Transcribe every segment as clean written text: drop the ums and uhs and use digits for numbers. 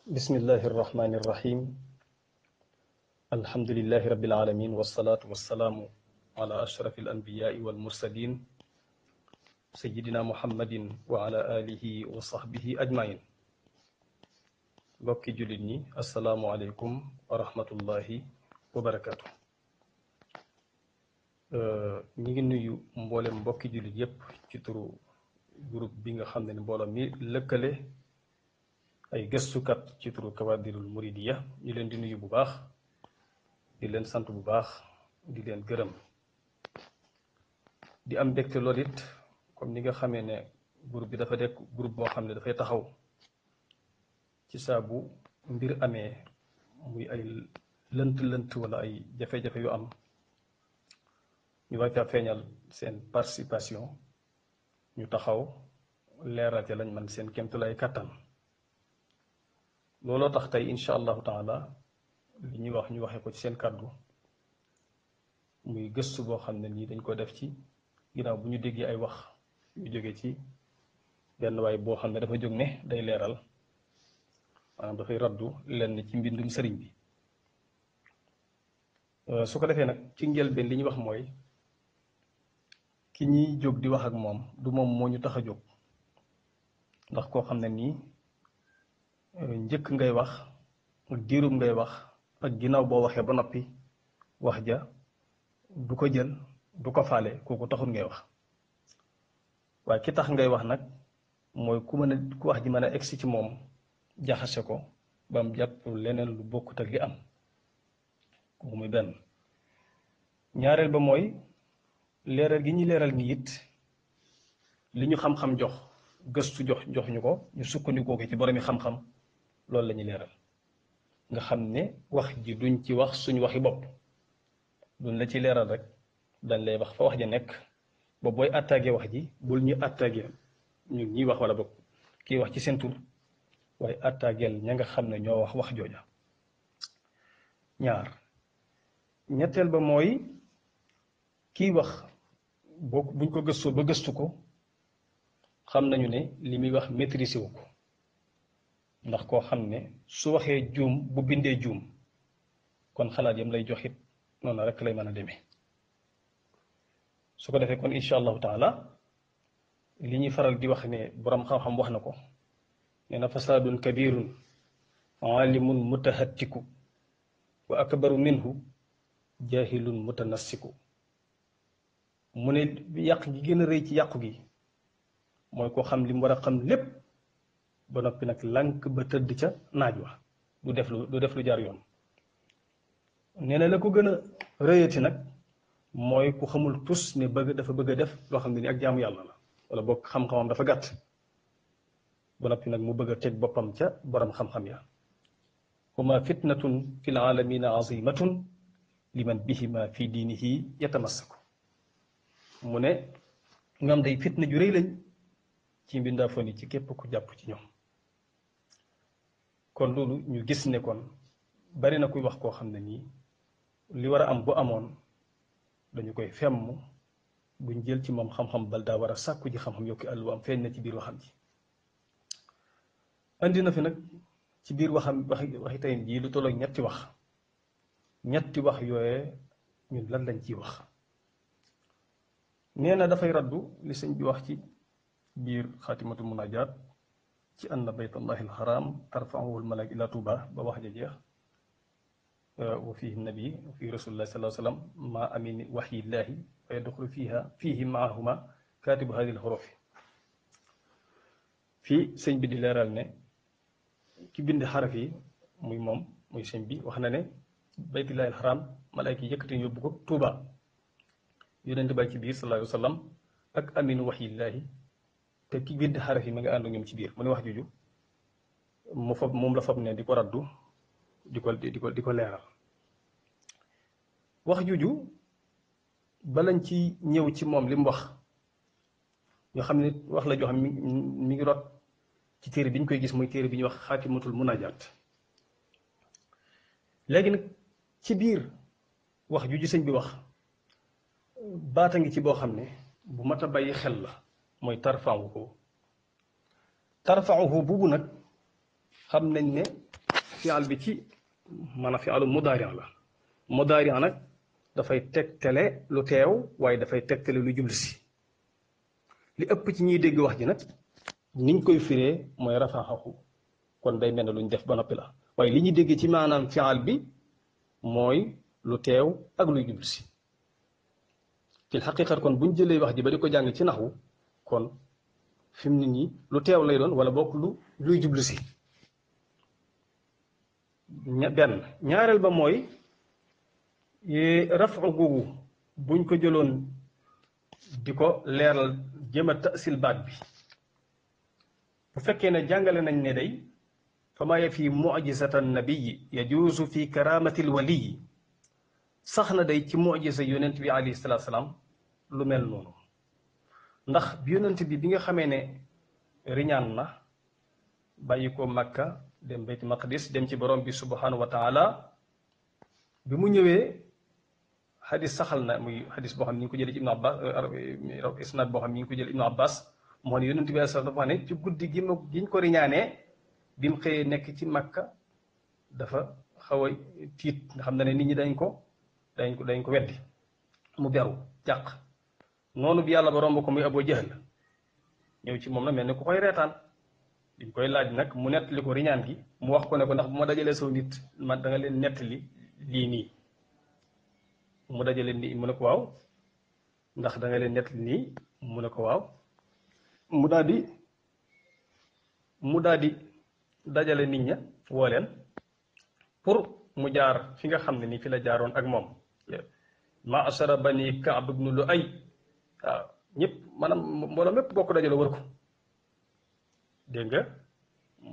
بسم الله الرحمن الرحيم الحمد لله رب العالمين والصلاة والسلام على أشرف الأنبياء والمرسلين سيدنا محمد وعلى آله وصحبه أجمعين بوكي جوليني السلام عليكم ورحمة الله وبركاته ñi ngi nuyu mboolem mbokki jullit yépp ci turu groupe bi nga xam ne ni mbooloo mi lëkkale ay gëstukat ci turu Kawadirul Muridiya ñu leen di nuyu bu baax di leen sant bu baax di leen gërëm di am mbégte lool it comme ni nga xamee ne groupe bi dafa nekk groupe boo xam ne dafay taxaw ci saa bu mbir amee muy ay lënt-lënt wala ay jafe-jafe yu am ñu war caa feeñal seen participation ñu taxaw leeral ca lañ man seen kéemtulaay kàttan looloo tax tey incha allahu taala li ñuy wax ñu waxee ko ci seen kàddu muy gëstu boo xam ne nii dañ ko def ci ginnaaw bu ñu déggee ay wax yu jóge ci benn waay boo xam ne dafa jóg ne day leeral maanaam dafay raddu lenn ci mbindum sëriñ bi su ko defee nag ci njëlbeen li ñuy wax mooy ki ñiy jóg di wax ak moom du moom moo ñu tax a jóg ndax koo xam ne nii njëkk ngay wax ak diirum ngay wax ak ginnaaw boo waxee ba noppi wax ja du ko jël du ko faale kooku taxul ngay wax waaye ki tax ngay wax nag mooy ku mën a ku wax ji mën a egsi ci moom jaxase ko ba mu jàpp leneen lu bokkut ak li am kooku muy benn ñaareel ba mooy leeral gi ñuy leeral ni it li ñu xam-xam jox gëstu jox ñu ko ñu sukkandikoo ko ci boromi xam-xam loolu la ñuy leeral nga xam ne wax ji duñ ci wax suñu waxi bopp duñ la ci leeral rek dañ lay wax fa wax ja nekk ba booy attaqué wax ji bul ñu attaqué ñu ñuy wax wala bopp kii wax ci seen tur waaye attaqueel ña nga xam ne ñoo wax jooja ñaar ñetteel ba mooy kii wax boo buñ ko gëstoo ba gëstu ko xam nañu ne li muy wax maîtrisé wu ko ndax koo xam ne su waxee juum bu bindee juum kon xalaat yam lay joxit noonu rek lay mën a demee su ko defee kon incha allahu taala li ñuy faral di wax ne borom xam-xam wax na ko nee na fasaadun kabirun alimun mutahattiku wa akbaru minhu jahilun mutanassiku mu ne yàq gi gën a rëy ci yàqu gi mooy koo xam li mu war a xam lépp ba noppi nag lànk ba tëdd ca naaj wa du def lu jaar yoon nee na la ko gën a rëyati nag mooy ku xamul tus ne dafa bëgg a def loo xam ne ni ak jaamu yàlla la wala boog xam-xamam dafa gàtt ba noppi nag mu bëgg a teg boppam ca borom xam-xam ya huma fitnatun fi l alamina azimatun liman bihima fi diinihi yatamassaku mu ne ñoom day fitna ju rëy lañ ci mbindaafoon yi ci képp ku jàpp ci ñoom kon loolu ñu gis ne kon bari na kuy wax koo xam ne nii li war a am bu amoon dañu koy femm buñ jël ci moom xam-xam bal daa war a sàkku ji xam-xam yokki àllu am feeñ na ci biir waxam ji andi na fi nag ci biir waxi tey jii lu tollook ñetti wax yooye ñun lan lañ ciy wax nee na dafay raddu li sëñ bi wax ci biir xaatimatu munajaat ci anna baytallahi alxaram tarfa'uhu almalaik ila tuuba ba wax ja jeex wa fihi nabi wa fihi rasulullahi sallallahu alayhi wa sallam ma amini waxyillahi fa yadxulu fihi maahuma kaatibu hadihi alxurufi fii sëñ bi di leeral ne ki bind xaraf yi muy sëñ bi wax na ne baytullahi alxaram malaayka yi yëkkati yóbbu ko tuuba yonent ba ci biir sallallahu alayhi wa sallam ak aminu waxyillahi te ki bind xaraf yi ma nga ànd ak ñoom ci biir mu ne wax juju moom la fab ne di ko raddu di ko leeral wax juju balañ ci ñëw ci moom li mu wax ñoo xam ne wax la joo xam mi ngi rot ci téere bi ñu koy gis muy téere bi ñuy wax xaatimatul munajaat léegi nag ci biir wax juju sëñ bi wax baata ngi ci boo xam ne bu mat a bàyyi xel la mooy tarfa'uhu buubu nag xam nañ ne fial bi ci maanaam fialu mudaari la mudaari nag dafay tegtale lu teew waaye dafay tegtale lu jublu si li ëpp ci ñuy dégg wax ji nag niñ koy firee mooy rafaaxahu kon day mel ne luñ def ba noppi la waaye li ñuy dégg ci maanaam fial bi mooy lu teew ak luy jublu si ci xaqiiqat kon buñ jëlee wax ji ba di ko jàng ci naxwu kon fi mu ne nii lu teew lay doon wala bokk luy jublu si benn ñaareel ba mooy rafu googu buñ ko jëloon di ko leeral jéem a tasil baat bi bu fekkee ne jàngale nañ ne day fa maa yafi mujizata nabiyi yajuusu fi karamati lwaliyi sax na day ci mujisa yonent bi alayhi salaatu salaam lu mel noonu ndax yonent bi nga xamee ne riñaan na bàyyi ko Makka dem Bayt Maqdis dem ci borom bi subhanahu wa taala bi mu ñëwee xadis saxal na muy xadis boo xam ne ñu ngi ko jëlee ci Ibnu Abbas isnaad boo xam ne ñu ngi ko jëlee Ibnu Abbas moo ne yonent bi dafa wax ne ci guddi giñ ko riñaanee bi mu xëyee nekk ci Makka dafa xaw a tiit nga xam ne nit ñi dañ ko weddi mu beru jàq noonu bi yàlla ba romb ko muy Abu Jahl ñëw ci moom na mel ni ku koy reetaan biñ koy laaj nag mu nettali ko riñaan gi mu wax ko ne ko ndax bu ma dajalee saw nit man da nga leen nettali lii nii mu dajale nii mu ne ko waaw ndax da nga leen nettali nii mu ne ko waaw mu daal di dajale nit ña woo leen pour mu jaar fi nga xam ne nii fi la jaaroon ak moom ma asara bani Kaab ibnu Luay waaw ñëpp maanaam mbooloo mépp bokk dajale wër ko dégg nga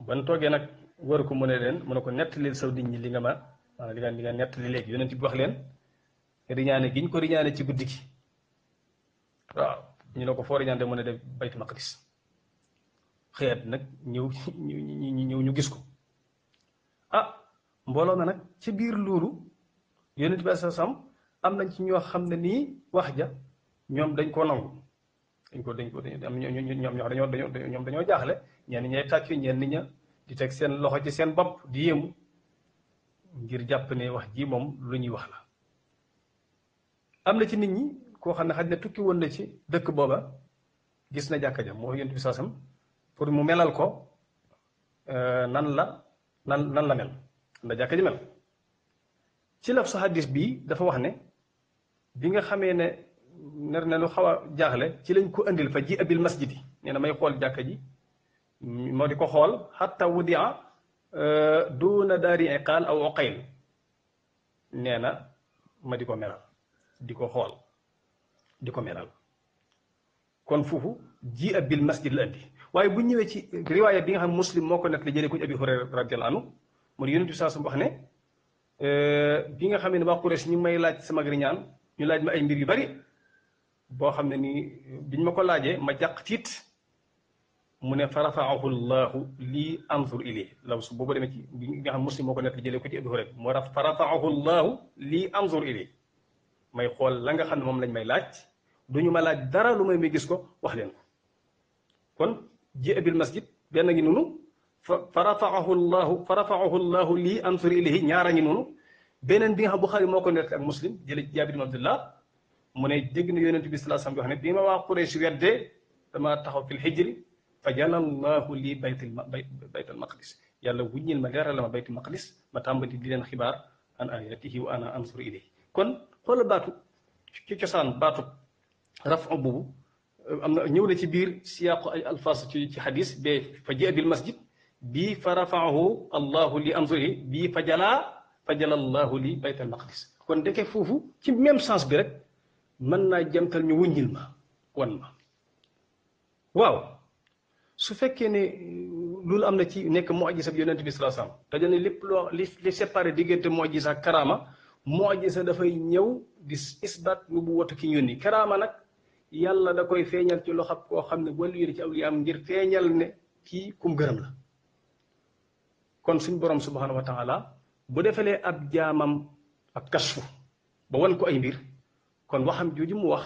ban toogee nag wër ko mu ne ko nettalil saw nit ñi li nga ma maanaam li nga nettali léegi yonent bi wax leen riñaane giñ ko riñaane ci guddi gi waaw ñu ne ko foo riñaane mu ne de Baytu Maqdis xëyat nag ñëw ñu gis ko ah mbooloo ma nag ci biir loolu yonent bi sa sam am nañ ci ñoo xam ne nii wax ja ñoom dañ ko nangu am ñoom dañoo jaaxle ñenn ñay tàccu ñenn ña di teg seen loxo ci seen bopp di yéemu ngir jàpp ne wax ji moom lu ñuy wax la am na ci nit ñi koo xam ne xaj na tukki woon na ci dëkk booba gis na jàkka ja moo yonent bi saasam pour mu melal ko nan la mel na jàkka ji mel ci laf sa hadis bii dafa wax ne bi nga xamee ne ner ne lu xaw a jaaxle ci lañ ko andil fa ji abil masjidi nee na may xool jàkka ji moo di ko xool xatta wudia duuna daari iqaal aw oqayl nee na ma di ko melal di ko xool di ko melal kon foofu ji abil masjid la andi waaye bu ñëwee ci riwaaya bi nga xam muslim moo ko nekk la jëlee ko ci abi hurayra radiyallahu anhu mu ne yonent bi saa su wax ne bi nga xam ne waa Quraysh ñu may laaj sama riñaan ñu laaj ma ay mbir yu bari boo xam ne nii biñ ma ko laajee ma jàq tiit mu ne fa rafaahu llahu lii anzur ilay law su boobu demee ci bi nga xam muslim moo ko nekk jëlee ko ci Abu Hurayra mu fa rafaahu llahu lii anzur ilay may xool la nga xam ne moom lañ may laaj duñu ma laaj dara lu may gis ko wax leen ko kon ji abil masjid benn ngi noonu fa rafaahu llahu lii anzur ilayhi ñaara ngi noonu beneen bi nga xam Buxaari moo ko nekk ak muslim jëlee ci Jaabir ibn Abdullah mu ne dégg na yonent bi sallallahu alayhi wasallam wax ne bi ma waa Quraysh weddee dama taxaw fil hijri fa jalallahu lii baytal maqdis yàlla wuññil ma leeral ma baytul maqdis ma tàmbali di leen xibaar an ayatihi wa ana ansur ilayhi kon xoola baatu ci cosaan baatu rafu boobu am na ñëw na ci biir siyaaqu ay alfaas ci xadis bee fa ji bil masjid bii fa rafaahu allahu li ansur ilayhi bii fa jala allahu li baytal maqdis kon deke foofu ci même sens bi rek mën naa jëmtal ñu wuññil ma wan ma waaw su fekkee ne loolu am na ci nekk mu'jiza bi yonent bi sallallahu alayhi wasallam te dañu lépp loo li séparé diggante mu'jiza ak karaama mu'jiza dafay ñëw di isbaat nu bu wotu ki ñu yónni karaama nag yàlla da koy feeñal ci loxo koo xam ne wàllu yi ci awliyaam ngir feeñal ne kii kum gërëm la kon suñ borom subhanahu wa taala bu defalee ab jaamam ak kasfu ba wan ko ay mbir kon waxam jooju mu wax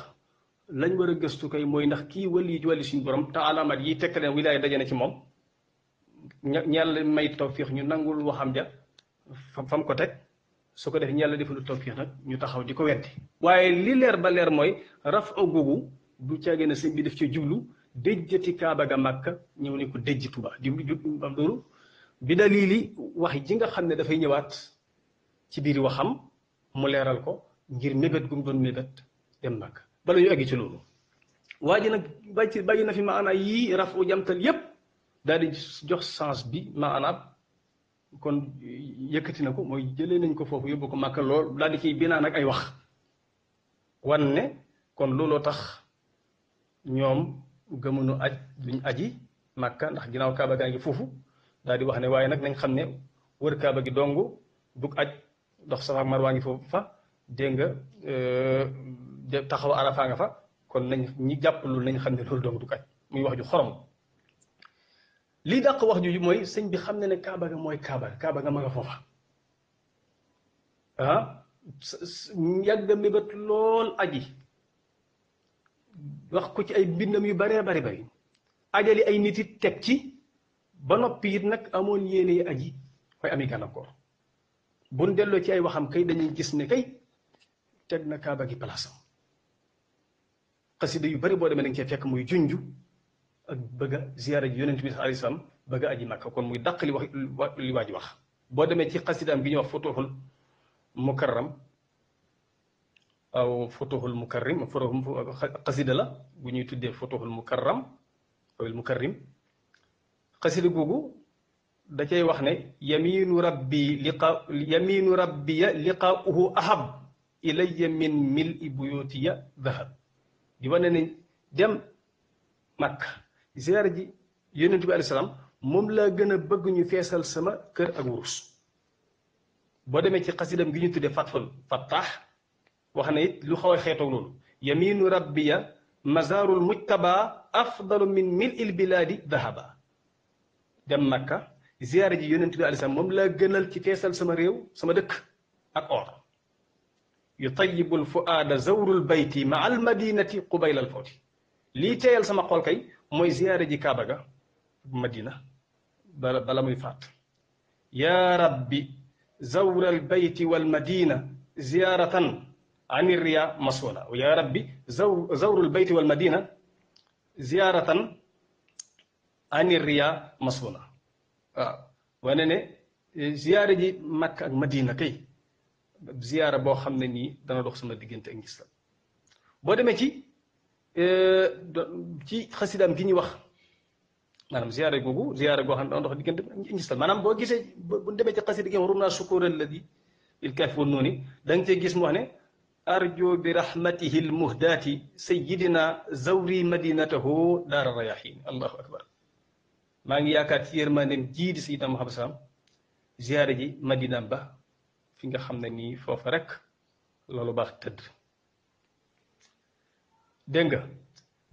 lañ war a gëstu kay mooy ndax kii wali yi ci wàlli suñu borom te alaamaat yi tekk leen wilaaya daje na ci moom ñeel may tawfiix ñu nangul waxam ja fam ko teg su ko def ñàlla defalu tawfiix nag ñu taxaw di ko weddi waaye li leer ba leer mooy raf o googu du caagee na sëñ bi def ci jublu déjjati kaaba ga màkka ñëw ne ko déjj tuba di am loolu bi dalili wax ji nga xam ne dafay ñëwaat ci biir waxam mu leeral ko ngir mébét gu mu doon mébét dem màkk bala ñu egg ci loolu waa ji nag bàyyi na fi maanaa yii raf u jamtal yépp daal di jox sens bi maanaam kon yëkkati na ko mooy jëlee nañ ko foofu yóbbu ko màkka lool daal di ciy binaa nag ay wax wan ne kon looloo tax ñoom gëmunu aj duñ aji màkka ndax ginnaaw kaaba gaa ngi foofu daal di wax ne waaye nag nañ xam ne wër kaaba gi dong dug aj dox Safa ak Marwa ngi foofu fa dégg nga taxaw Arafa nga fa kon nañ ñi jàpp loolu nañ xam ne loolu dong dug aj muy wax ju xorom lii dàq wax ju mooy sëñ bi xam ne ne kaaba ga mooy kaaba ga ma nga foofa ah yàgg mébét lool aji wax ko ci ay bindam yu baree bari ajali ay nit it teg ci ba noppi it nag amoon yéene aji koy ami gàllankoor buñ delloo ci ay waxam kay dañuy gis ne kay teg na kaaba gi palaasam xasida yu bari boo demee da nga cee fekk muy junju ak bëgg a ziyaara ji yonent bi alayhi salaam bëgg a aji Makka kon muy dàq li waa ji wax boo demee ci xasidaam gi ñuy wax futuhul mukarram aw futuhul mukarrim xasida la bu ñuy tuddee futuhul mukarram awil mukarrim xasida googu da cay wax ne yaminu rabbiya liqaauhu ahab ilayya min mil'i buyutiya dahab di wane ne dem Makka ziyaara ji yonent bi alayhi salaam moom laa gën a bëgg ñu feesal sama kër ak wurus boo demee ci xasidam gi ñu tuddee Fathul Fattah wax na it lu xaw a xeetoog loolu yaminu rabbiya mazarul mujtaba afdalu min mil'il bilaadi dahaba dem Makka ziyaara ji yonent bi alayhi salaam moom laa gënal ci feesal sama réew sama dëkk ak or yutayibul fuaada zawrul bayti ma al madinati qubayla al fawti lii teeyal sama xol kay mooy ziyaara ji kaaba ga madina bala muy faat yaa rabbi zawral bayti wal madina ziyaaratan an riya masuna yaa rabbi zawrul bayti wal madina ziyaaratan an riya masuna waaw wane ne ziyaara ji Makka ak madina kay ziyaara boo xam ne nii dana dox sama diggante ak ngis la boo demee ci xasidaam gi ñuy wax maanaam ziyaara googu ziyaara goo xam ne dana dox diggante ak ngis la maanaam boo gisee bu demee ci xasida gi rum naa sukkur alladi il kaafi woon noonu da nga cee gis mu wax ne arjo bi rahmatihi l muhdaati sayidina zawri madinatahu daara rayahin allahu akbar maa ngi yaakaar ci yërmandeem jii di sayidina Muhammad salaam ziyaara ji madinaam ba fi nga xam ne nii foofa rek loolu baax tëdd dégg nga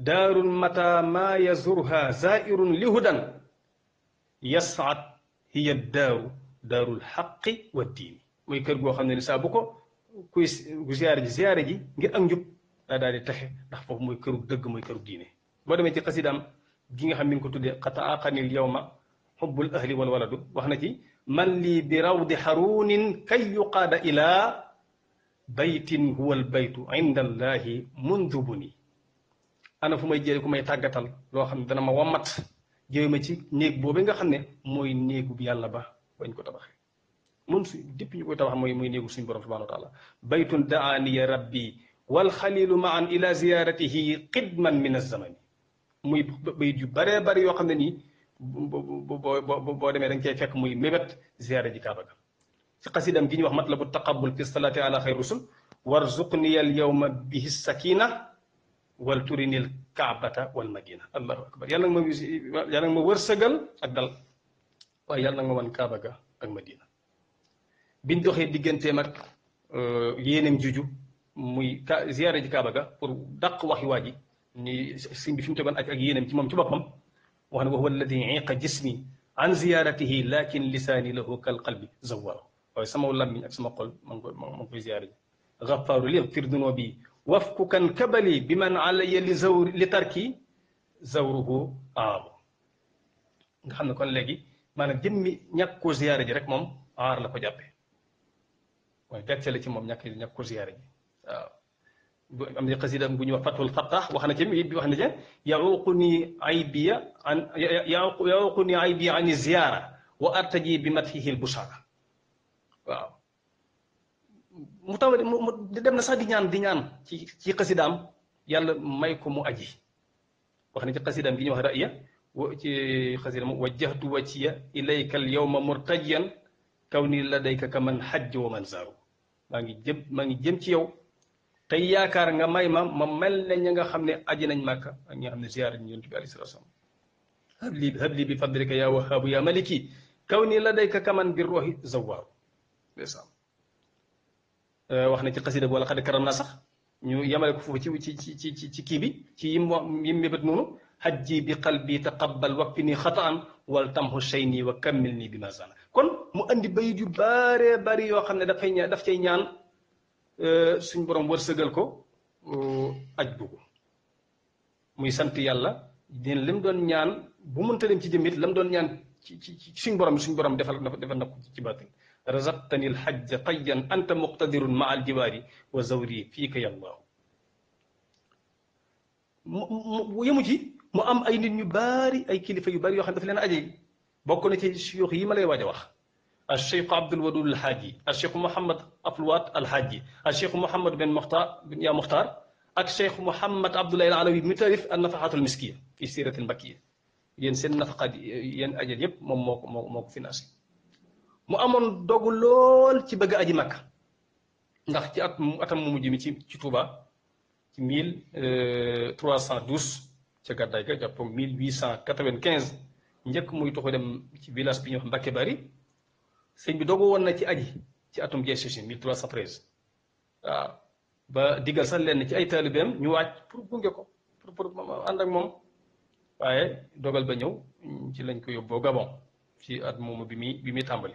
daarun mata ma yazurha zairun lihudan yasaat hiya daarul xaqi wa diini mooy kër goo xam ne ni saa bu ko kuy ziyaare ji ngir ak njub daa daal di texe ndax foofu mooy këru dëgg mooy këru diine boo demee ci xasidaam gi nga xam mi ngi ko tuddee xataaqanil yawma xubbul ahli wal waladu wax na ci man lii bi rawdi xarunin kay yuqaada ilaa baytin huwa al baytu inda allahi mundubuni ana fu may jële ku may tàggatal loo xam ne dana ma wammat jëwe ma ci néeg boobu nga xam ne mooy néegub yàlla ba bañ ko tabaxee moom su depuis ñu koy tabax mooy néegu suñu borom subhanahu wa taala baytun daaniya rabbi wal xalilu maan ila ziyaratihi qidman min azamani muy bayit yu baree bari yoo xam ne nii boo demee da nga cay fekk muy mébét ziyaara ji kaaba ga ci xasidam gi ñuy wax matlabu taqabul fi salaati ala xayr rusul warzuqniya al yawma bihi sakina wal turinil kaabata wal madina allahu akbar yàlla nga ma wërsëgal ak dal waaye yàlla nga ma wan kaaba ga ak madina biñ doxee digganteem ak yéeneem juju muy ziyaara ji kaaba ga pour dàq waxi waa ji ni sëñ bi fi mu tegoon ak yéeneem ci moom ci boppam wax ne wa huwa alladi iqa jismi an ziyaratihi lakin lisaani lahu kal qalbi zawwaro waaye sama lammiñ ak sama xol ma ngi koy ziyaara ji gaffaaru li fir dunubi wafku kan kabali bi man alaya li tarki zawruhu aabu nga xam ne kon léegi maanaam jëmmi ñàkk koo ziyaara ji rek moom aar la ko jàppe mooy gàcce la ci moom ñàkk ko ziyaare ji waaw am na xasida bu ñuy wax fatul fattah wax na ci bi wax na ci yaququni aybiya an yaququni aybiya an ziyaara wa artaji bi mathihi l bushara waaw mu taw mu dem na sax di ñaan ci xasidaam yàlla may ko mu aji wax na ci xasidaam gi ñuy wax ra'ya ci xasida mu wajjahtu wajhiya ilayka al yawma murtajiyan kawni ladayka kaman hajj wa man zaaru maa ngi jëm ci yow tey yaakaar nga may ma mel ne ña nga xam ne aji nañ màkka ak ñi nga xam ne ziyaara ñu yonent bi alayhi salaatu wa salaam habli bi fadlika yaa wahaabu yaa maliki kawni ladayka kaman bir ruuhi zawaaru ndeysaan wax na ci xasida wala xad karam naa sax ñu yemale ko foofu ci kii bi ci yim mébét noonu hajji bi qalbi taqabbal wakfini xataan wal tamhu shayni wa kammil nii bi ma sana kon mu andi bayit yu bare bari yoo xam ne daf cay ñaan suñ borom wërsëgal ko aj buggu muy sant yàlla dina lim doon ñaan bu mënta dem ci jëmmit lam doon ñaan ci suñ borom defal na ko ci baatin razaqtani alhajja tayyan anta muqtadirun ma al jiwaari wa zawri fiika yallaahu mu yemu ci mu am ay nit ñu baari ay kilifa yu bari yoo xam ne dafa leen aje bokk na ci suyuux yi ma lay waaj a wax الشيخ عبد الودود الحاجي الشيخ محمد أفلوات الحاجي الشيخ محمد بن مختار يا مختار الشيخ محمد عبد الله العلوي متعرف النفحات المسكية في سيرة المكية ين سن نفقة ين أجل يب موك في ناس mu amoon dogu lool ci bëgg aji Makka ndax ci atam mu mujj mi ci Touba ci 1312 ca gàddaay ga jàpp 1895 njëkk muy toxu dem ci village bi ñuy wax Mbacke Bari sëñ bi dogu woon na ci aji ci atum jeesusi 1313 waaw ba diggal sax lenn ci ay taalibeem ñu waaj pour gunge ko pour ànd ak moom waaye dogal ba ñëw ci lañ ko yóbboo Gabon ci at moomu bi muy tàmbali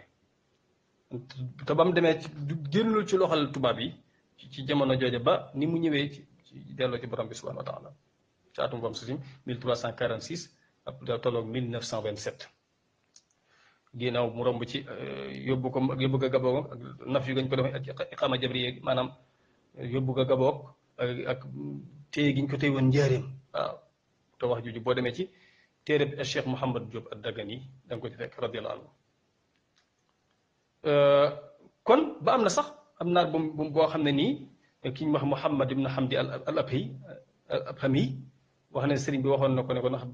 te ba mu demee génnul ci loxol tubaab yi ci jamono jooje ba ni mu ñëwee ci delloo ci borom bi subhanahu wa taala ci atum bam susim 1346 ak tolloog 1927 ginnaaw mu romb ci yóbbu ko Gabon ak naf yu gañ ko defee ak iqaama jabriye maanaam yóbbu ko Gabon ak téye giñ ko téye woon njaareem waaw te wax juju boo demee ci téereb Cheikh Mouhamad Diop ad-Dagani da nga ko ci fekk radiyallahu anhu kon ba am na sax am naar boo xam ne nii ki ñu wax Mouhamad ibn Hamdi al Abhami wax ne sëriñ bi waxoon na ko ne ko ndax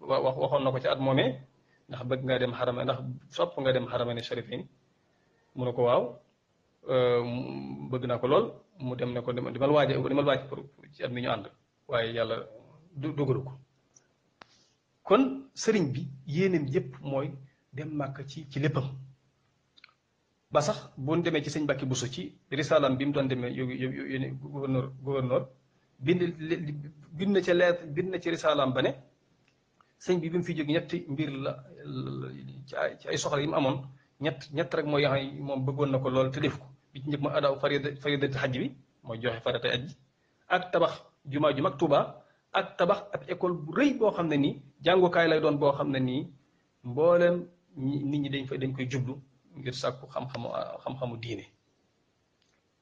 waxoon na ko ci at moomee ndax bëgg nga dem xarama ndax sopp nga dem xaramani sharifin mu ne ko waaw bëgg naa ko lool mu dem ne ko dimal waaj pour ci at mi ñu ànd waaye yàlla dogalu ko kon sëriñ bi yéeneem yépp mooy dem màkk ci léppam ba sax bu ñu demee ci sëñ Mbàkke Buso ci risalaam bi mu doon demee yónni gouverneur bind na ca lettre bind na ci risalaam ba ne sëñ bi mu fi jóg ñetti mbir la ci ay soxla yi mu amoon ñett rek mooy yaxam moom bëggoon na ko lool te def ko bi ci njëkk mooy adaaw faridati xaj bi mooy joxe faratay aj ak tabax jumaa ju mag Tuuba ak tabax ab école bu rëy boo xam ne nii jàngukaay lay doon boo xam ne nii mboolem nit ñi dañ koy jublu ngir sàkku xam-xamu diine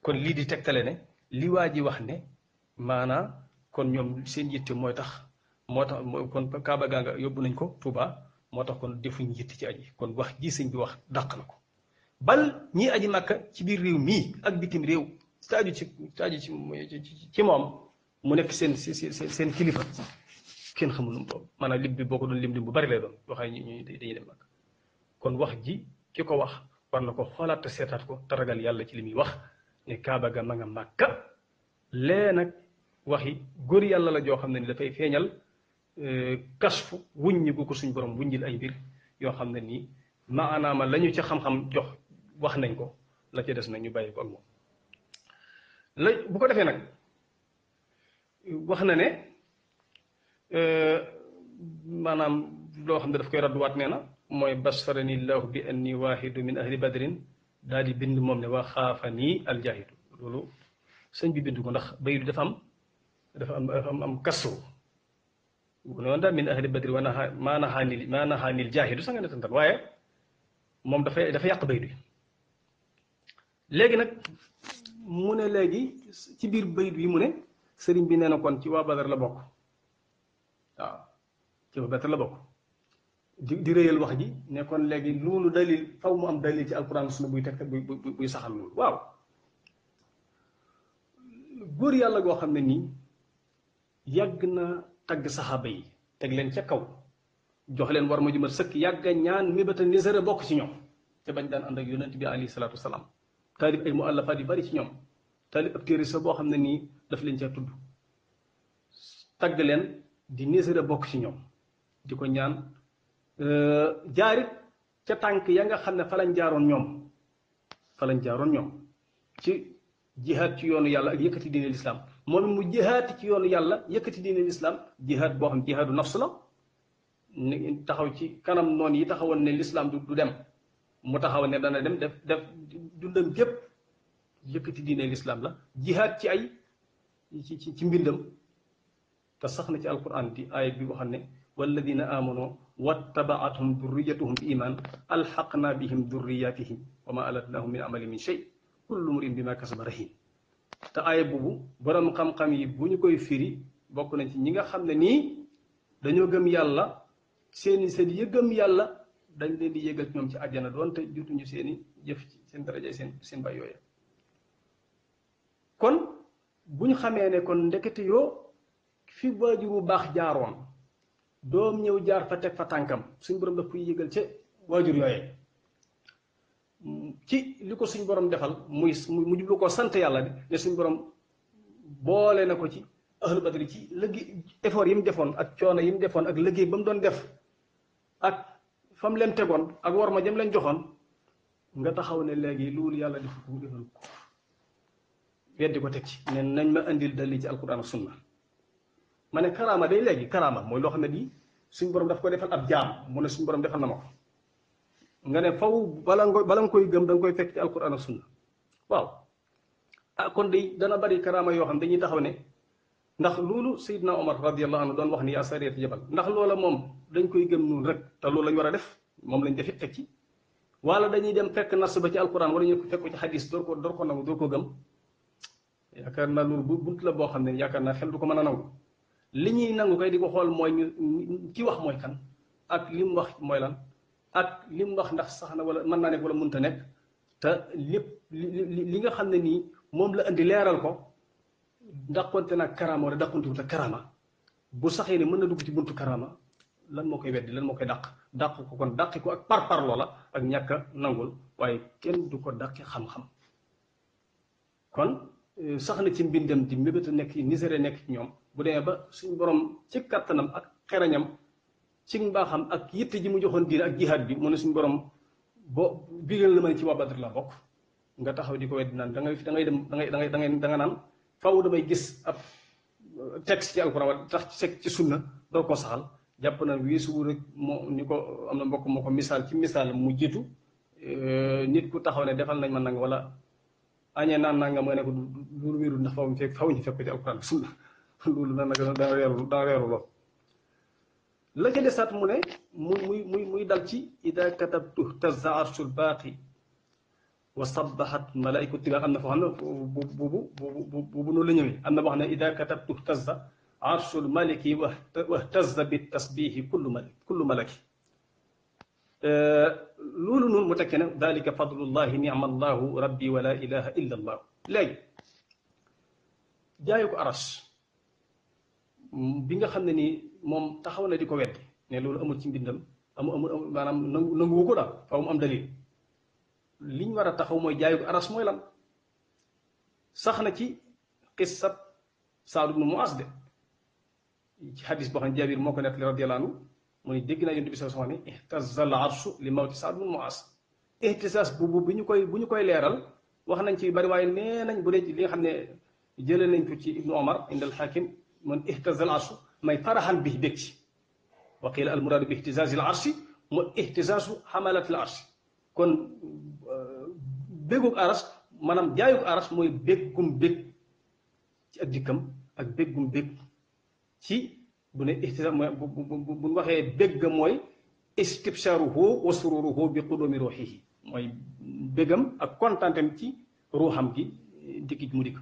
kon lii di tegtale ne li waa ji wax ne maanaa kon ñoom seen yitte moo tax kon Kaaba gaa nga yóbbu nañ ko Touba moo tax kon defuñ yitte ci aji kon wax ji sëñ bi wax dàq na ko bal ñii aji Màkka ci biir réew mii ak bitim réew taaju ci moom mu nekk seen kilifa kenn xamul nu mu toll maanaam lim bi boo ko doon lim bu bari lay doon yoo xam ne ñu dañuy dem Màkka kon wax ji ki ko wax war na ko xoolaat te seetaat ko te ragal yàlla ci li muy wax ne Kaaba ga ma nga Màkka lee nag waxi góor yàlla la joo xam ne ni dafay feeñal kasfu wuññi gu ko suñ borom wuññil ay mbir yoo xam ne nii maanaama la ñu ca xam-xam jox wax nañ ko la ca des nag ñu bàyyi ko ak moom la bu ko defee nag wax na ne maanaam loo xam ne daf koy radduwaat nee na mooy basfarani llahu bi anni waahidu min ahli badrin daal di bind moom ne waa xaafa nii aljaahidu loolu sëñ bi bind ko ndax bay du dafa am kasru bu ne woon daal min ahli badri maa naxaanil jaahidu sax nga ne tantal waaye moom dafa yàq bayt bi léegi nag mu ne léegi ci biir bayt bi mu ne sëriñ bi nee na kon ci waa Badar la bokk waaw ci waa Badar la bokk di réyal wax ji ne kon léegi loolu dalil faw mu am dalil ci alquran sunna buy teg buy saxal loolu waaw góor yàlla goo xam ne nii yàgg na tagg saxaaba yi teg leen ca kaw jox leen war ma ju mat sëkk yàgg ñaan mébata nisara bokk ci ñoom te bañ daan ànd ak yonent bi alayhi salaatu wasalaam taalib ay muallafaat yu bari ci ñoom taalib ab téere sa boo xam ne nii daf leen ca tudd tagg leen di nisara bokk ci ñoom di ko ñaan jaarit ca tànk ya nga xam ne fa lañ jaaroon ñoom ci jihaad ci yoonu yàlla ak yëkkati diine lislaam moom mu jihaati ci yoonu yàlla yëkkati diine lislaam jihaad boo xam jihaadu nafs la ni taxaw ci kanam noonu yi taxawoon ne lislaam du dem mu taxaw ne dana dem def dundam gépp yëkkati diine lislaam la jihaad ci ay ci mbindam te sax na ci alquran di aaya bi boo xam ne walladina amanu wattabaathum durriyatuhum bi iman alxaqna bihim durriyatihim wa ma alatnahum min amali min shay kullu mrin bima kasaba rahin te aaya boobu borom xam-xam yi bu ñu koy firi bokk nañ ci ñi nga xam ne nii dañoo gëm yàlla seeni seen ya gëm yàlla dañ leen di yégal ci ñoom ci àjjana doonte jotuñu seeni jëf ci seen daraja seen bay yooya kon bu ñu xamee ne kon ndekete yoo fi waajuru baax jaaroon doom ñëw jaar fa teg fa tànkam suñ borom daf koy yégal ca waajur yooyee ci li ko suñ borom defal mu jublu ko sant yàlla ne suñ borom boole na ko ci ahlu badri ci liggéey effort yi mu defoon ak coono yi mu defoon ak liggéey ba mu doon def ak fa mu leen tegoon ak war ma jëm leen joxoon nga taxaw ne léegi loolu yàlla defal ko weddi ko teg ci ne nañ ma indil dalli ci alquran ak sunna ma ne karaama day léegi karaama mooy loo xam ne bii suñ borom daf ko defal ab jaam mu ne suñ borom defal na ma ko nga ne faw bala nga koy gëm da nga koy fekk ci alquran ak sunna waaw ah kon day dana bari karaama yoo xam dañuy taxaw ne ndax loolu Seydina Omar radiyallahu anhu doon wax ni yaa sariyat jabal ndax loola moom dañ koy gëm noonu rek te loolu lañ war a def moom lañ defit teg ci wala dañuy dem fekk nas ba ci alquran wala ñu fekk ko ci xadis door ko nangu door ko gëm yaakaar naa loolu bunt la boo xam ne yaakaar naa xel du ko mën a nangu li ñuy nangu kay di ko xool mooy ñu ki wax mooy kan ak li mu wax mooy lan ak li mu wax ndax sax na wala mën naa nekk wala mënta nekk te lépp li nga xam ne nii moom la indi leeral ko dàqonte nag karaama wala dàqonte wut ak karaama bu saxee ne mën na dugg ci buntu karaama lan moo koy weddi lan moo koy dàq ko kon dàqi ko ak par loola ak ñàkk a nangul waaye kenn du ko dàqi xam-xam kon sax na ci mbindam di mébét a nekk nisere nekk ci ñoom bu demee ba suñ borom ci kattanam ak xerañam ci mbaaxam ak yitte ji mu joxoon diine ak jihaad bi mu ne suñu borom boo bigal na ma ne ci waa Badr la bokk nga taxaw di ko weddi naan da nga naan faw damay gis ab texte ci alxuraan wala tax ci sunna doo ko saxal jàpp na weesu rek moo ni ko am na mbokk moo ko misaal ci misaal mu jiitu nit ku taxaw ne defal nañ ma nanga wala añee naan nanga ma ne ko loolu wéerul ndax faw ñu fekk ko ci alxuraan sunna loolu dana weeru lool la ca desaat mu ne muy dal ci ida katabtu tazza arshul baaqi wa sabbahat malaaiku tibaar am na foo xam ne boobu noonu la ñëwee am na boo xam ne ida katabtu tazza arshul maliki wa tazza bi tasbihi kullu malaki loolu noonu mu tekkee ne dalika fadlullahi nicma allahu rabbi wa la ilaha illa allah léegi jaayu ko aras bi nga xam ne nii moom taxaw na di ko weddi ne loolu amul ci mbindam amul maanaam nanguwu ko daal faaw mu am dalil liñ war a taxaw mooy jaayu ko aras mooy lan sax na ci qissab Saad ibnu Muaz de ci xadis boo xam ne Jaabir moo ko nettali radiyallahu anhu mu ne dégg naa Yonent bi sallallahu alayhi wa sallam ne ihtazza al arshu li mawti Saad ibnu Muaz ihtisaas boobu bu ñu koy leeral wax nañ ci bari waaye nee nañ bu dee li nga xam ne jëlee nañ ko ci Ibnu Omar indal Hakim man ihtazza al arshu may faraxan bi bég ci wa qiila al muraadu bi ihtizaazil arshi mooy ihtizaazu xamalatil arshi kon béggug aras maanaam jaayug aras mooy béggum bég ci ak dikkam ak béggum bég ci bu ne ihtizaaz mooy bu waxee bégg mooy istibsharuhu wa sururuhu bi qudumi ruuxihi mooy bégam ak kontaanteem ci ruuxam gi dikki mu dikk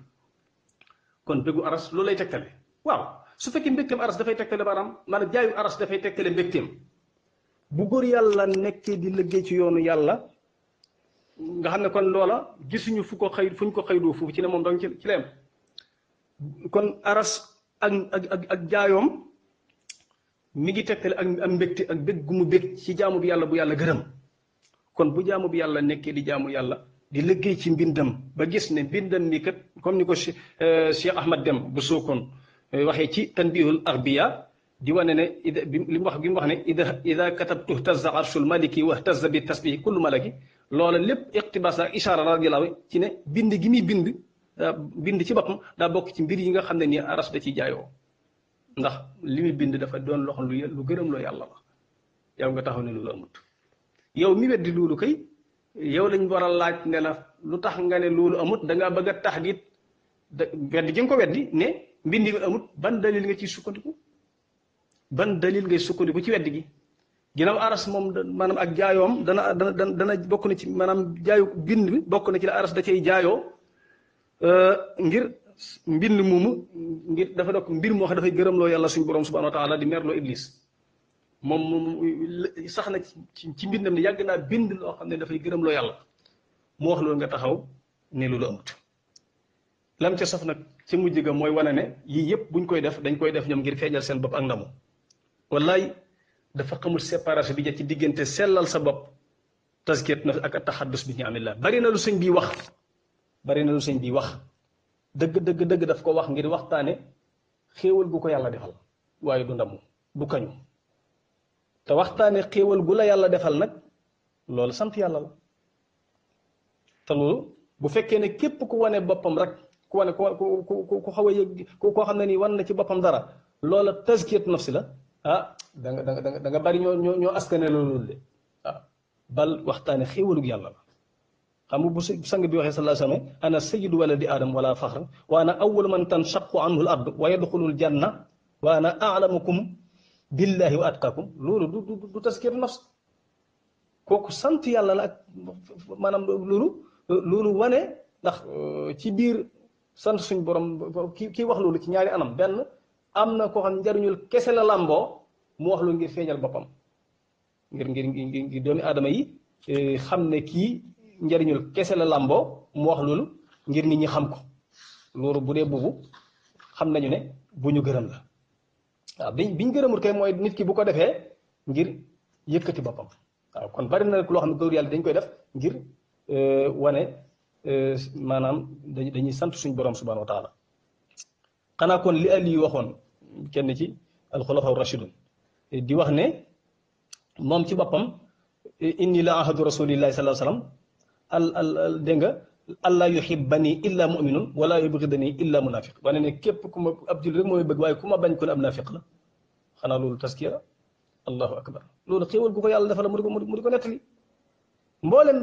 kon bégu aras loolu lay tegtale waaw su fekkee mbégteem aras dafay tegtale maanaam jaayu aras dafay tegtale mbégteem bu góor yàlla nekkee di liggéey ci yoonu yàlla nga xam ne kon loola gisuñu fu ñu ko xëydoo foofu ci ne moom dong ci leem kon aras ak jaayoom mi ngi tegtale ak mbégte ak bég gu mu bég ci jaamu bi yàlla bu yàlla gërëm kon bu jaamu bi yàlla nekkee di jaamu yàlla di liggéey ci mbindam ba gis ne mbindam mi kat comme ni ko Cheikh Ahmad Dem bu Sokone waxee ci tanbihul arbiya di wane ne li mu wax ne ida katabtu tazza arshul maliki wa tazza bi tasbihi kullu malaki loola lépp iqtibaas ak ishaara radiyallahu ci ne bind gi muy bind ci boppam daa bokk ci mbir yi nga xam ne nii aras da ciy jaayoo ndax li muy bind dafa doon loo xam lu gërëm loo yàlla la yow nga taxaw ne loolu amut yow mi weddi loolu kay yow lañ war a laaj ne la lu tax nga ne loolu amut da ngaa bëgg a tax dit weddi gi nga ko weddi ne mbind mi amut ban dalil nga ciy sukkandiku ban dalil ngay sukkandiku ci weddi gi ginnaaw aras moom maanaam ak jaayoom dana bokk na ci maanaam jaayu bind bi bokk na ci la aras da cay jaayoo ngir mbind moomu ngir dafa dokk mbir moo xam dafay gërëmloo yàlla suñu borom subhanahu wa taala di merloo iblis moom sax na ci mbindam ne yàgg naa bind loo xam ne dafay gërëmloo yàlla mu wax loolu nga taxaw ne loolu amut lam ca saf nag ci mujj ga mooy wane ne yii yëpp buñ koy def dañ koy def ñoom ngir feeñal seen bopp ak ndamu wallaay dafa xamul séparation bi ja ci diggante sellal sa bopp tazkiyat nafs ak taxaddus bi ni'amillah bari na lu sëñ bi wax dëgg daf ko wax ngir waxtaane xéewal gu ko yàlla defal waaye du ndamu du kañu te waxtaane xéewal gu la yàlla defal nag loolu sant yàlla la te loolu bu fekkee ne képp ku wane boppam rek ku wane ku xaw a yëg koo xam ne nii wan na ci boppam dara loola tazkiyat nafsi la da nga bari ñoo askane loolu de waaw bal waxtaane xéewalug yàlla la xam nga bu sang bi waxee sallallahu alayhi wa sallam ana sayyidu waladi adam wala faxr wa ana awwalu man tanshaqu anhu al ard wa yadxulul janna wa ana a'lamukum billahi wa atqakum loolu du tazkiyatu nafs kooku sant yàlla la ak maanaam loolu wane ndax ci biir sant suñ borom kii wax loolu ci ñaari anam benn am na koo xam njariñul kese la làmboo mu wax lu ngir feeñal boppam ngir doomi aadama yi xam ne kii njariñul kese la làmboo mu wax loolu ngir nit ñi xam ko loolu bu dee boobu xam nañu ne bu ñu gërëm la waaw biñ gërëmul kay mooy nit ki bu ko defee ngir yëkkati boppam waaw kon bari na loo xam ne góor yàlla dañ koy def ngir wane maanaam dañuy sant suñ borom subhanahu wa taala xanaa kon li Ali waxoon kenn ci alxulafa rashidun di wax ne moom ci boppam inni la ahadu rasulillahi sallallahu alayhi wasallam dégg nga allah yuhibbani illa muminun wala yubghidani illa munafiq wane ne képp ku ma ab jullit rek mooy bëgg waaye ku ma bañ ko ne ab nafiq la xanaa loolu taskiya la allahu akbar loolu xéewal gu ko yàlla defal mu di ko nettali mboolem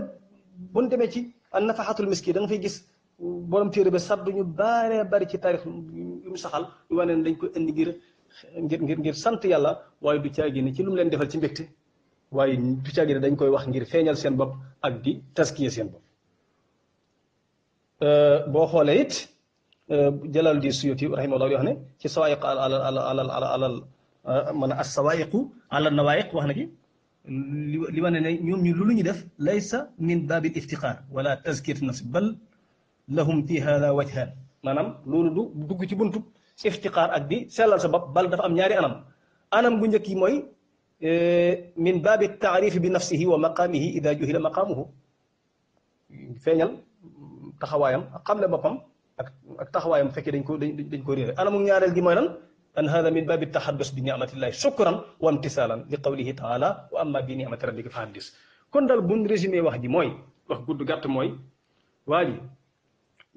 bu ñu demee ci an nafahatul miski da nga fay gis borom téere ba saddu ñu baaree bari ci taarix yu mu saxal yu wane ne dañ ko indi ngir sant yàlla waaye du caagi ne ci lu mu leen defal ci mbégte waaye du caagi ne dañ koy wax ngir feeñal seen bopp ak di taskiya seen bopp boo xoolee it Jalal di Suyuti rahimahullah di wax ne ci sawaayiq alal man as sawaayiqu ala nawaayiq wax na ci li wane ne ñoom ñu lu ñu def laysa min baabil iftiqaar wala tazkiyati nafs bal lahum fi hada wajhan maanaam loolu du dugg ci buntu iftiqaar ak di sellal sa bopp bal dafa am ñaari anam gu njëkk yi mooy min baabi taarifi bi nafsihi wa maqaamihi ida juhila maqaamuhu feeñal taxawaayam ak xam ne boppam ak taxawaayam fekkee dañ ko réere anamu ñaareel gi mooy lan an hada min baabi tahaddus bi nicmatillahi shukran wa imtisaalan li qawlihi taala wa amma bi nicmati rabbika fa haddis kon daal buñ résumé wax ji mooy wax gudd gàtt mooy waa ji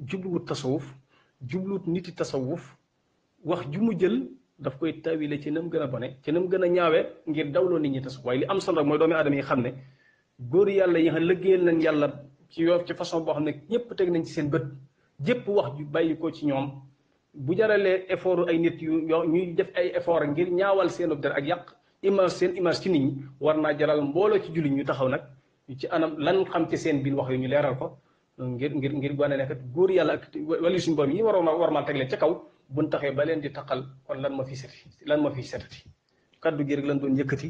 jubluwut tasawuf jubluwut niti tasawuf wax ju mu jël daf koy tawile ci nam gën a bone ci nam gën a ñaawee ngir dawloo nit ñi tasawuf waaye li am solo rek mooy doomi aadama yi xam ne góor yàlla yi xam liggéeyal nañ yàlla ci façon boo xam ne ñëpp teg nañ ci seen bët jépp wax ju bàyyi ko ci ñoom bu jaralee effort ay nit ñuy def ay effort ngir ñaawal seen der ak yàq image seen image ci nit ñi war naa jaral mbooloo ci jullit ñu taxaw nag ci anam lan xam ci seen biir wax yu ñu leeral ko ngir wane ne kat góor yàlla ak wali suñu borom yi war maa teg leen ca kaw buñ taxee ba leen di taqal kon lan ma fi setati kaddu gi rek lan doon yëkkati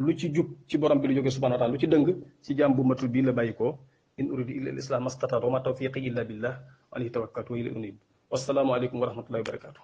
lu ci jub ci borom bi lu jógee subhanahu wa taala lu ci dëng ci jàmm bu matul bii la bàyyi ko in uridu illa al islam mastataatu wa ma tawfiqi illa billah alayhi tawakkaltu wa ilayhi unib wassalaamu aleykum wa rahmatullahi wa barakatuh